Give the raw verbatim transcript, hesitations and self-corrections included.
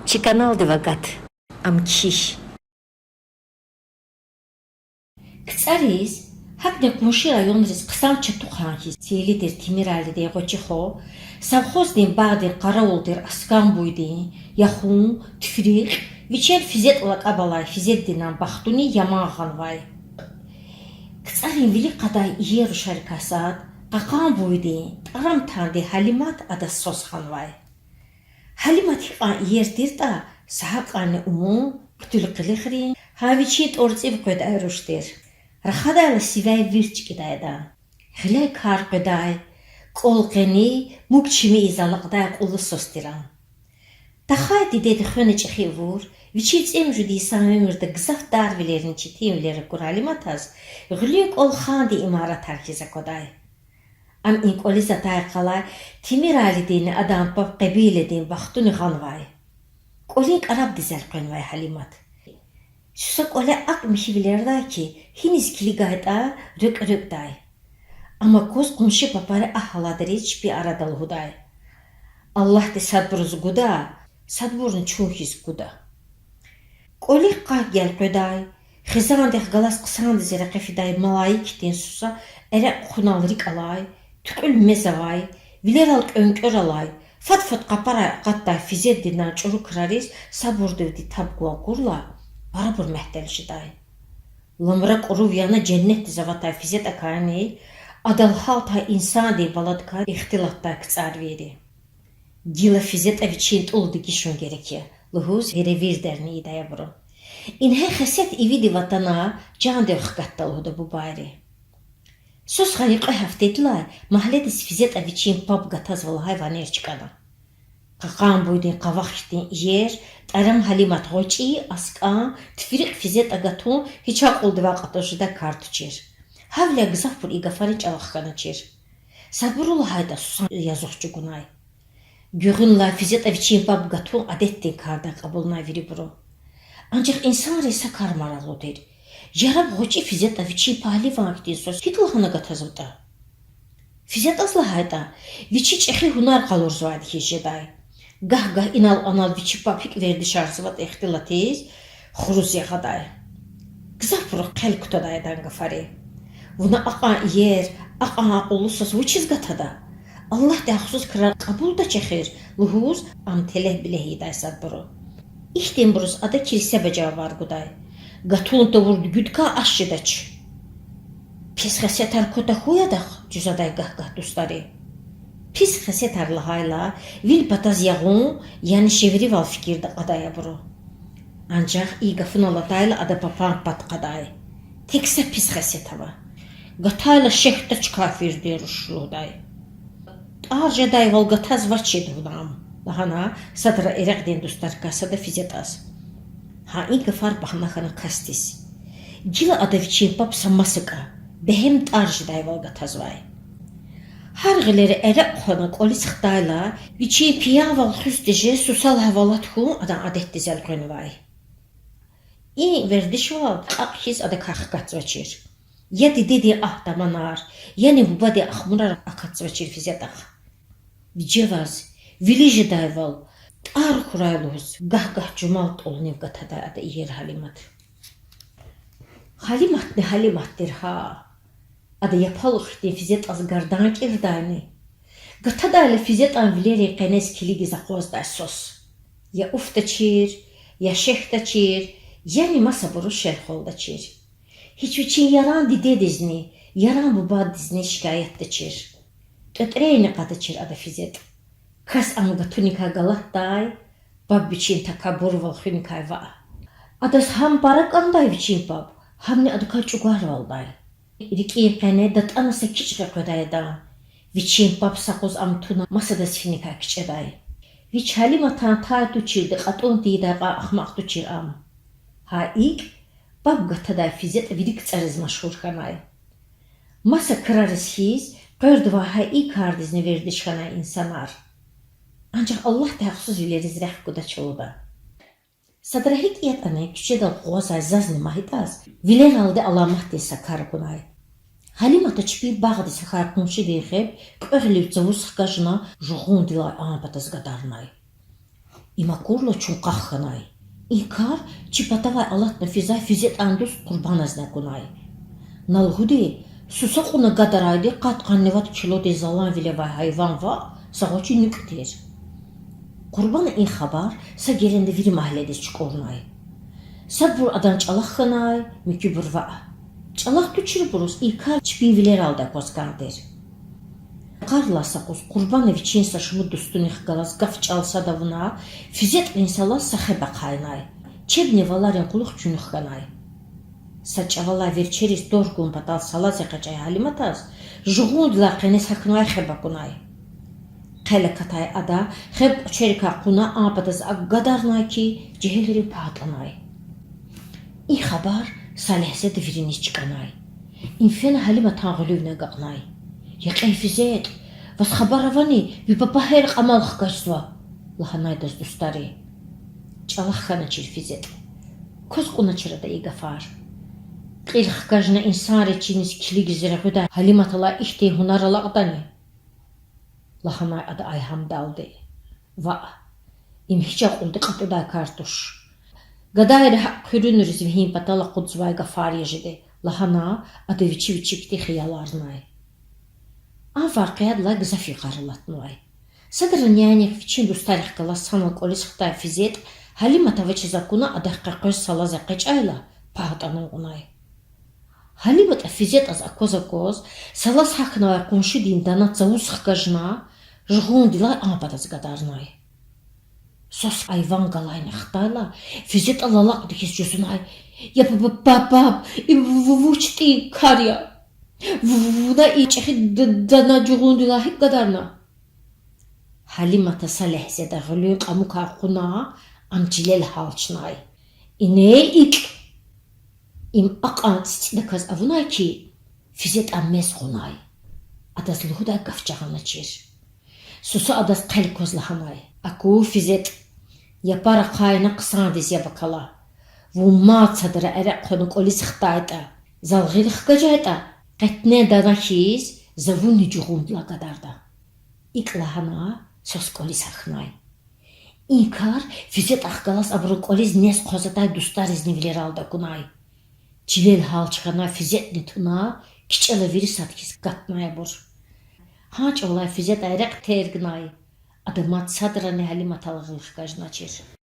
Чи каналдив агат. Ам кхьихь. КцӀариз, гьакӀни къунши районриз хъсан чатухъан хьиз сейли тир Темиралидин гъвечӀи хва, совхоздин багъдин къаравул тир Аскан буйдин, Яхун, Тфирикь, вичел ФизетӀ лакӀаб алай Физетдинан бахтуни яман гъанвай. КцӀарин вилик кьадай иер рушарикай сад, кьакьан буйдин, тӀарам тандин Гьалимат адаз свас хьанвай. Гьалимат гьикьван иер тиртӀа, са гьакьванни умун, хъуьтуьл къилихрин, гьа вичин тӀварцӀив къведай руш тир. Рахадайла сивяй вирт чкӀидай ада. Гъиляй кар къведай, кӀвал къени, муг чими ийиз алакьдай кьулу свас тир ам. Тахай дидеди хвена чӀехи авур, вичин цӀемуьжуьд йисан уьмуьрда гзаф дарвилерни четинвилер акур Гьалиматаз гъуьлуьн кӀвал хандин имаратар хьиз аквадай. Ам и кӀвализ атай къалай Темиралидинни адан паб Къебиледин бахтуни гъанвай. КӀвалин кӀарабдиз элкъвенвай Гьалимат. Суса кӀвале акӀ михьивилердай хьи, гьиниз килигайтӀа рекӀв-рекӀвдай. Ам акваз къунши папари агь-гьаладариз чпин арада лугьудай: Аллагьди садбуруз гуда, садбурни чун хьиз гуда. КӀвалихъ къакъ гелкъведай, хизандихъ галаз хъсандиз рекье фидай малаик хьтин суса эрекь хъунал рикӀ алай, туькьуьл мез авай, вилерал кӀвенкӀвер алай, фад-фад къапарай акъатдай Физетдинан чӀуру крариз сабурдивди таб гваз акурла, парабур мягьтел жедай. Ламра кӀурув яна женнетдиз аватай ФизетӀакайни, адал гьалтай инсандин баладикай ихтилатдай КцӀарвийри. Гила ФизетӀа вичин тӀул дегишун герек я,— лугьуз веревирдерни ийидай абуру. Ингье хесет ивидив атана, жандив хкатда лугьуда бубайри. Сус гъайи кьве гьафтедилай магьледиз ФизетӀа вичин паб гатазва лагьай ванер чкӀана. Кьакьан буйдин къавах хьтин иер, тӀарам Гьалимат гъвечӀи, Аскан, Тфирикь ФизетӀа гатун гьич акьулдивай кьатӀуз жедай кар тушир. Гьавиляй гзафбуру и гафарин чӀалахъ хьаначир. Садбуру лагьайтӀа, сусан язух чӀугунай. Гуьгъуьнлай ФизетӀа вичин паб гатун адетдин кардай кьабулнай вирибуру. Анжах инсанриз са кар марагълу тир: яраб гъвечӀи ФизетӀа вичин пагьливан хьтин сус гьикӀ лагьана гатазватӀа? ФизетӀаз лагьайтӀа, вичи чӀехи гьунар къалурзавайди хьиз жедай. Гагь-гагь инал-анал вичи паб гьикӀ вердишарзаватӀа ихтилатиз, хуруз ягъадай. Гзафбурухъ хъел кутадай адан гафари. Вуна акьван иер, акьван акьуллу сус вучиз гатада? Аллагьди гьахъсуз крар кьабулдач эхир,— лугьуз, ам телегь-билегь ийидай садбуру. Ихьтинбуруз ада килсебе жавабар гудай: Гатун тавурди гуьдкай аш жедач. Пис хесетар ква тахьуй адахъ,— жузадай гагь-гагь дустари. Пис хесетар лагьайла, вил патаз ягъун, яни шевривал фикирда кьадай абуру. Анжах и гафунал атайла ада папан пад кьадай. Тек са пис хесет ава. Гатайла шехьдач кафирдин руш лугьудай. ТӀар жедайвал гатазвачир вуна ам,— лагьана садра эрекьдин дустарикай сада ФизетӀаз. Гьа и гафар багьна хьана касдиз. Гила ада вичин паб са масакӀа, бегьем тӀар жедайвал гатазвай. Гьар гъилера эрекь хъвана кӀвализ хтайла, вичин пиянвал хуьз тежез сусал гьавалат хьун адан адетдиз элкъвенвай. И вердишвал кьакь хьиз адакай хкатзавачир. Я дидедин агь-таманар, яни бубадин ахмурар акатзавачир ФизетӀахъ. Вижеваз, вили жедайвал, тӀар хьурай лугьуз, гагь-гагь жумал тӀвалунив гатадай ада иер Гьалимат. Гьалиматни Гьалимат тир гьа. Ада япалух хьтин ФизетӀаз гардан кӀирдайни, гатадайла ФизетӀан вилерин къенез килигиз акъваздай сус. Я уфдачир, я шехьдачир, яни масабуруз шел-хвалдачир. Гьич вичин яран дидедизни, яран бубадизни шикаятдачир. ТӀветӀрейни кьадачир ада ФизетӀ. Кас ам гатуникай галатдай, паб вичин такабурвал хуьникай ваъ. Адаз гьам пара кӀандай вичин паб, гьамни адакай чӀугварвалдай. РикӀин къене датӀана са кичӀ къекъведай адан. Вичин паб са къуз ам туна масадаз финикай кичӀедай. Вич Гьалиматан тай туширди кьатӀун тийидай кьван ахмакь тушир ам. Гьа икӀ, паб гатадай ФизетӀ вири КцӀариз машгьур хьанай. Маса крариз хьиз, къвердавай гьа и кардизни вердиш хьанай инсанар. Анжах Аллагьди гьахъсузвилериз рехъ гудач лугьуда. Садра гьикӀ ятӀани куьчедал къугъвазвай зазни МагьитӀаз вилералди аламатдин са кар акунай. Гьалимата чпин багъдиз гьахьай къуншидин гъеб кьве гъилив цавуз хкажна жугъундилай а патаз гадарнай. Им акурла чун къах хьанай. И кар чи патавай алатна физвай ФизетӀан дуст Къурбаназни акунай. На лугьуди, суса кьуна гадарайди къад-къанни вад килодин заланвиле авай гьайван ваъ, са гъвечӀи нуькӀ тир. Къурбана и хабар са геренда вири магьледиз чукӀурнай. Садбур адан чӀалахъ хьанай, муькуьбур ваъ. ЧӀалахъ туширбуруз и кар чпин вилералди акваз кар тир. Йикъарилай са юкъуз Къурбана вичин са шумуд дустунихъ галаз гаф-чӀал сад авуна, ФизетӀрин салаз са хеб ахъайнай. Чебни валарин кьулухъ чуьнуьх хьанай. Са чӀавалай верчериз торг гун патал салаз экъечӀай Гьалиматаз жугъундилай къенез гьахьнавай хеб акунай. Хъел акатай ада хеб кӀвачерикай кьуна а патаз акӀ гадарнай хьи, жегьилри пагь атӀанай. И хабар са легьзеда вириниз чкӀанай. Им фена Гьалиматан гъуьлуьвни агакьнай. Я кьей ФизетӀ, ваз хабар авани, ви папа гьер кьамал хкажзава,— лагьанай адаз дустари. ЧӀалахъ хьаначир ФизетӀ. Кваз кьуначир ада и гафар. Кьил хкажна инсанрин чиниз килигиз регъуьдай Гьалиматалай ихьтин гьунар алакьдани? лагьанай ада айгьамдалди. Ваъ, им гьич акьулди кьатӀудай кар туш. Гадайри гьакӀ хъуьруьнриз вегьин патал акъудзавай гафар я жеди,— лагьана, ада вичи-вичикди хияларнай. А вакъиадилай гзаф йикъар алатнавай. Садра нянихъ вичин дустарихъ галаз санал кӀвализ хтай ФизетӀ Гьалимат авачиз акуна адахъ къекъвез салаз экъечӀайла, пагь атӀана кьунай. ГьалиматӀа ФизетӀаз акваз-акваз салаз гьахьнавай къуншидин дана цавуз хкажна, жугъундилай а патаз гадарнай. Свас айван галайни хтайла, ФизетӀа лалакьди хьиз жузунай: Я па-, па-, папаб, им ву-, вуч тӀуьн кар я? Ву-, вуна и чӀехи д-, дана жугъундилай гьикӀ гадарна? Гьалимата са легьзеда гъуьлуьн кьамукай кьуна, ам чилел гьалчнай. Ине икӀ! Им акьван цицӀидаказ авунай хьи, ФизетӀан мез кьунай. Адаз лугьудай гаф жагъаначир. Суса адаз хъел кваз лагьанай: Аку, ФизетӀ, япар ахъайна хъсандиз яб акала. Вун мад садра эрекь хъвана кӀвализ хтайтӀа, зал гъил хкажайтӀа, къетне дана хьиз за вунни жугъундилай гадарда. ИкӀ лагьана, свас кӀвализ гьахьнай. И кар ФизетӀахъ галаз абурун кӀвализ нез хъваз атай дустаризни вилералди акунай. Чилел гьалч хьана ФизетӀни туна, кичӀела вири сад хьиз катнай абур. Гьа чӀавалай ФизетӀа эрекь тергнай. Ада мад садрани Гьалиматал гъил хкажначир.